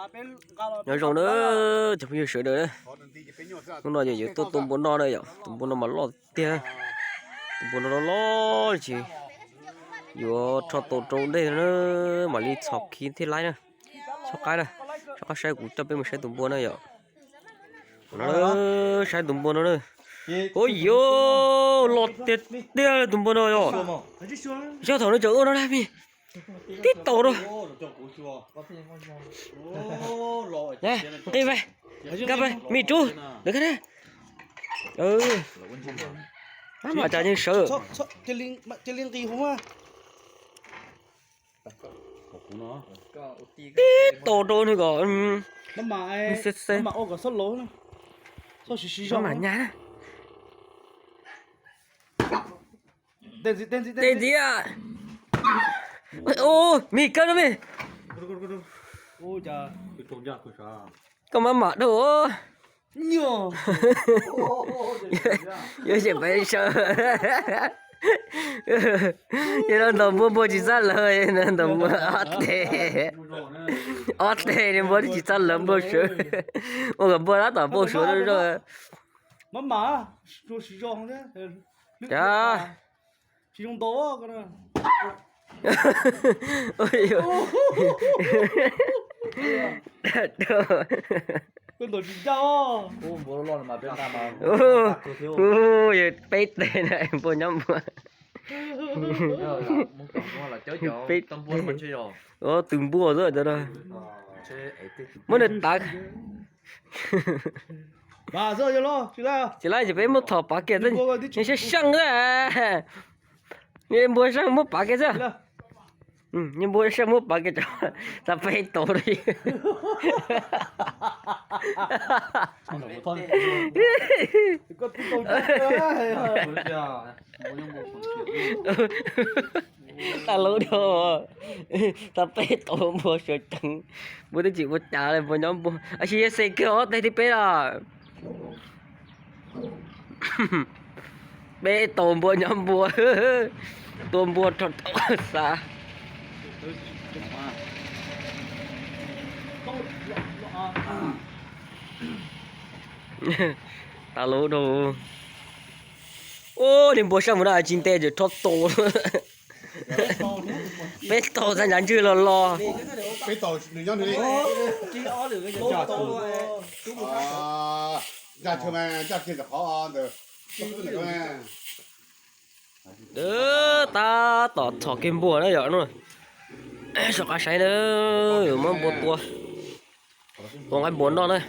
Nyob zoo na cov phooj ywg sawv daws na, hnub no yog yuav tuaj tua npua noj na yom, tus npua no mas loj tiag, tus npua no loj loj ces yuav rho tau rau ntej na, mam li txhom khi thiaj laib na. Soj qab na, soj qab saib kuv coj peb mus saib tus npua na yom. No saib tus npua no na. Ua yuav loj tiag tiag tus npua no yom. Xyov thaum no tseem ua no na mi. Tib taus rau. Nqis pais, nkag pais, me rub ntawd. Maj mam cas yeej sawv. Tib taus rau nws kom xeb xeb. Maj mam nyas na. Tej ntxiv, me kawg no me. Koj maj mam dhau. Yuav tsis peb sawv. Yog no ntaus npua npua tsis txaj lawv, ntaus npua ob teg. Ob teg li npua tsis txaj lawv npua sawv. Ua kom npua tab tom npua sawv zoj. Maj mam, zoo siv zog thiab. Cas. Tsis zoo ntaus. Koj ntaus tsis ncaj. Yog peb teg na npua nyob npua. Peb teg. Tus npua xwb cov no. Muab nws tav. Tsis laib ces peb muab thom pav kiag xwb, nws seej seej xwb. Npua seej muab pav kiag xwb. Npua seej muab pav kiag, txog peb taus li. Tag lub dhau, txog peb taus npua sawv tsees, npua twb tsis ua cas li, npua nyob npua. Tab sis yog xes kiag ob teg thib peb los. Peb taus npua nyob npua, tua npua rho tau xav. Tag lub dhau. Ub, niag npua sab mus na tsis nte ces rho tau. Peb taus txog ntshav ntswg los los. Tab tom txhom kiag npua na yom. Soj qab saib na, yuav muab npua tua, tua nqaij npua noj na.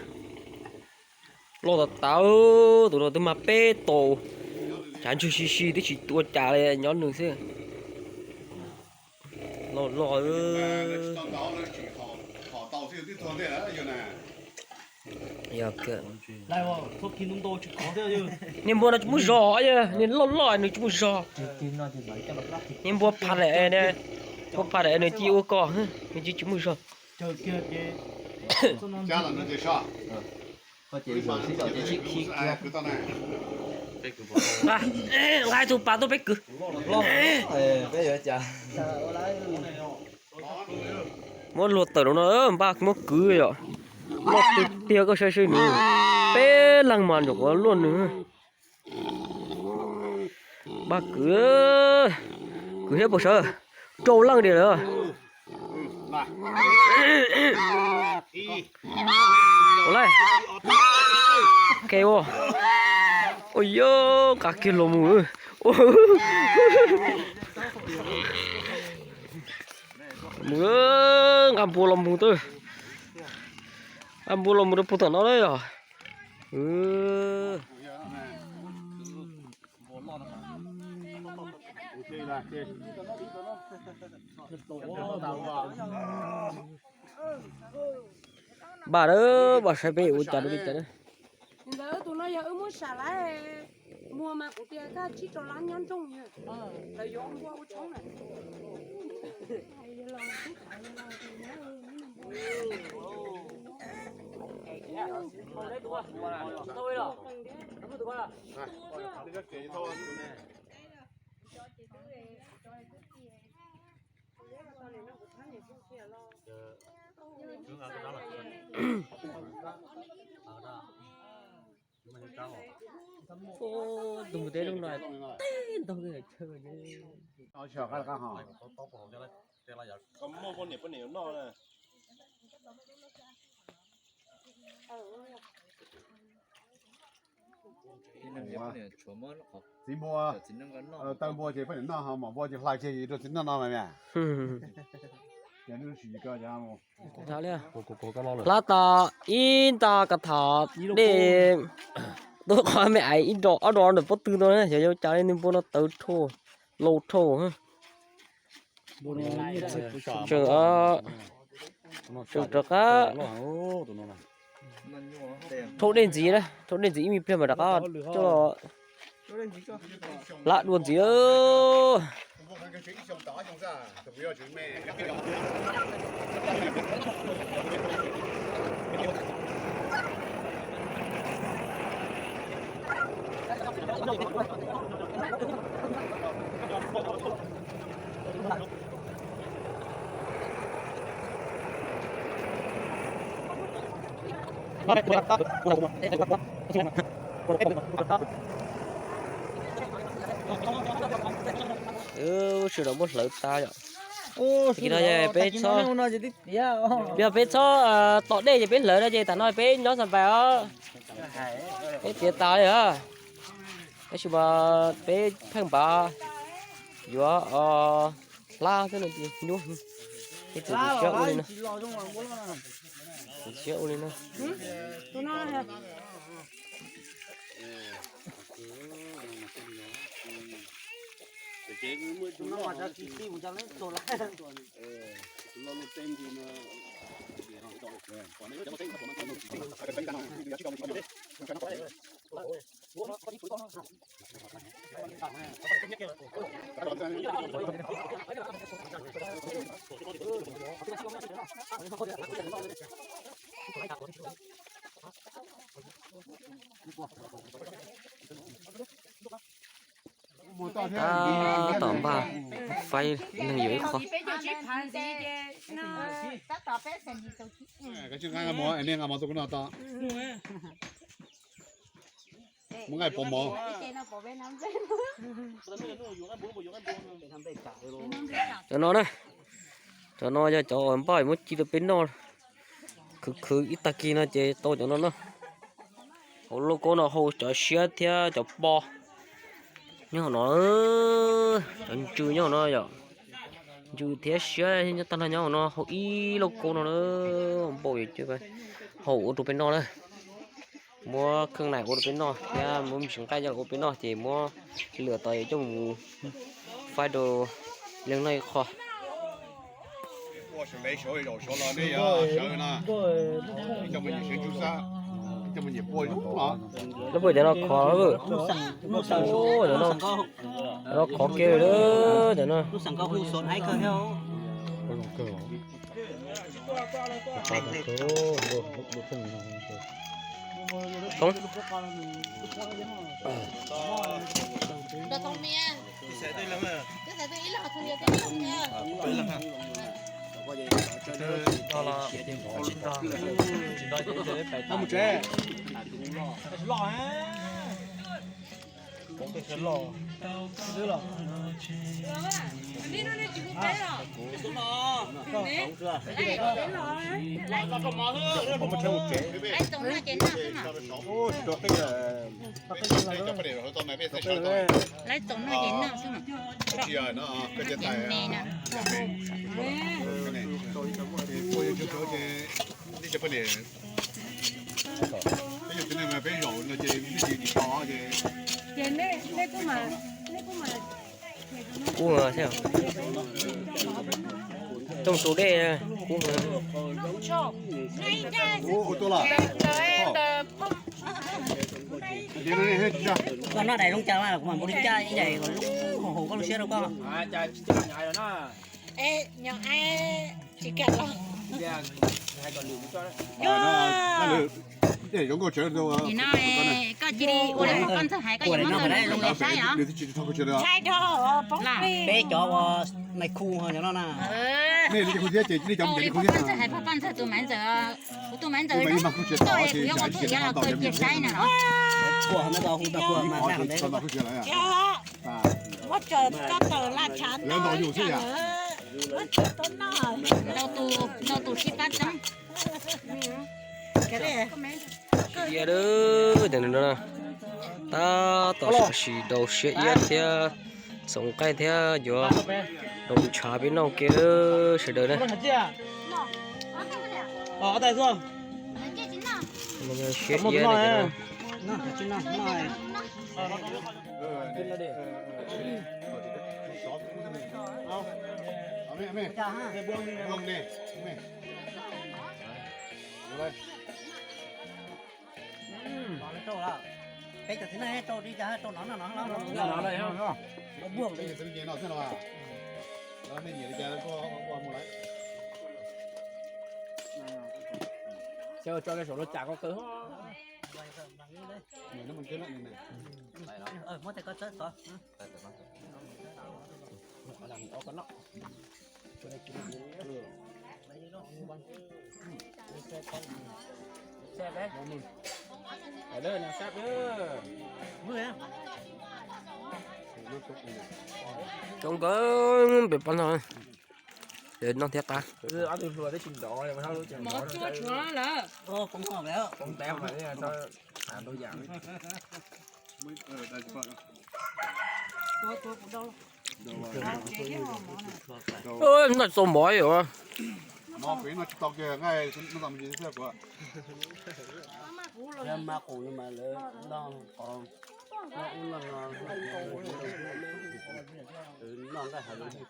Loj tas tas, tus no twb mag peb taus, ntshav ntswg si si twb tsis ua cas li, nyob nws xwb. Loj loj. Niag npua no tsis muaj zog, niag loj loj nws tsis muaj zog. Niag npua pha daim, npua pha daim nws cia ua kom, nws tsis, tsis muaj zog. Nqa tus pas tuaj peb kwv. Muab luag tawm rau no npaj muab kwv yom. Loj tiag tiag koj saib seb nws. Peb leeg mas nyuam qhuav luaj nws. Npaj kwv, kwv thiab puas sawv? Rau leej diam lawm. Ua li, ok ua. Ua yog nqa kiag los mus. Mus, nqa npua los mus tawb. Nqa npua los mus rau puag tom no na yog. Npaj na, npaj saib peb ua cas rau li cas na. Ntawd tus no yog wb muab sam lawm, muag mas kuv tias kaj tsib rau lab nyob nrooj yog, lawv yuav npua ua tshoob lawm. Tus mus teb lub no teb ntog chaw. Txiv npua, taw npua ces poj niam noj, ho mom npua ces hlais kiag rau txiv noj no mas. Hlab tau ib nta kas thas dej, tuaj qhov me ais ib do ob do ntawm pob tw no, xyov yuav cas li, nws npua no tawv dhau, laus dhau. Tseem, tseem rov qab rhaub dej ntxiv, rhaub dej ntxiv ib me pliag mas rov qab coj los hlab dua ntxiv. Sawv daws muab hlawv tas yom. Peb txhob, yog peb txhob tom dej ces peb hlawv no ces tam no peb nyob xa npais os. Peb tiav tas li os. Tab sis mas peb pheej npav yuav hlab xwb no ces nyuaj. Peb tus siab ua li no. Tus siab ua li no. Tab tom npaj faib neeg yuav ib qho. Muab nqaij pov mov. Cov no na, cov no yog cov uas npaj muab ci rau peb noj. Khwv khwv ib tag kis no ces tau cov no na. Hauv lauj kaub no hau cov siab thiab cov pob nyob hauv no. Cov ntsws nyob hauv no yom. Ntsws thiab siab nyob tag nrho nyob hauv no, hau ib lauj kaub no na. Npau yus hau ua rau peb noj na. Muab kheej nais ua rau peb noj thiab muab me ntsis nqaij coj ua peb noj ces muab lwm tos yuav coj mus faib rau leej noj ib qho. Lub pem cov no khov, cov no khov kiag li cov no. Kub thiab. Rooj tu dej kub. Koj noj daim zoo cas mas kuv mam npau li cas ib yam kom lub haus haus koj lub siab rau koj. Peb cov uas nais khu no na. Li poj ntxawg hais poj ntxawg tus Maiv Ntxawm, kuv tus Maiv Ntxawm tuaj es kuv yuav mus tus iav los kawg cia saib na. Ntau tus sib pab txeeb. Siab iab, tab tom sam sim rau siab iab thiab txoov nqaij thiab yuav rau ntshav peb noj kiag sawv daws na. Siab iab li. Peb cov txiv neej rau li cas rau no no no. Tso saum lub cas koj kaw. Muab tes koj txawb tod. Coob kawg pem pab no, noj thiab qab. Mov tshuav tshuav lawm. Noj txaus mov yom. Mas qus mas lawv noj qos, noj ub noj no, noj nqaij hav zoov,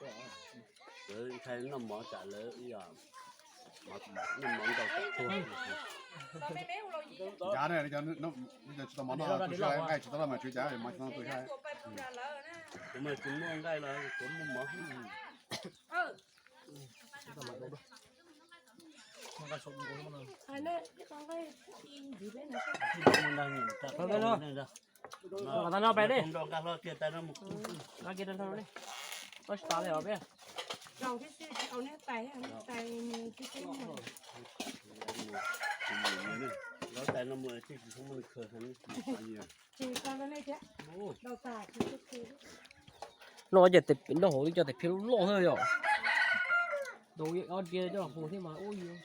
lawv ntshai noj mov tsam lawv ib yam noj mov ntau tsam tuag. Ncav na, tsis tau mov noj tu siab, nqaij tsis tau noj mas tswv cav mov tsis tau noj tu siab. Kuv mas tsis muaj nqaij los kuv muaj mov. Nqa tau no pais li. Nqa kiag rau li. Koj tsis tas li os peb. Noj ces noj hauv twb cov tais phiaj loj loj xwb yom. Tus ob ria coj los hu thiab mas ub yuav.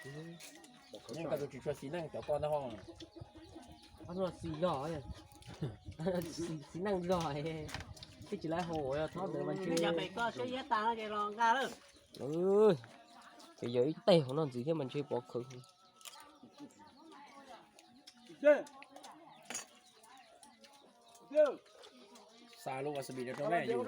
Tsis tshua xis neej cov koj ntag ho. Xis zog, xis neej zog, twb tsis laiv haus, txhob ntawd mas ntshe. Ces yog ib teg hauv no ntxiv thiab mas ntshe pov khawv. Xa lub wasabi rau nej yus.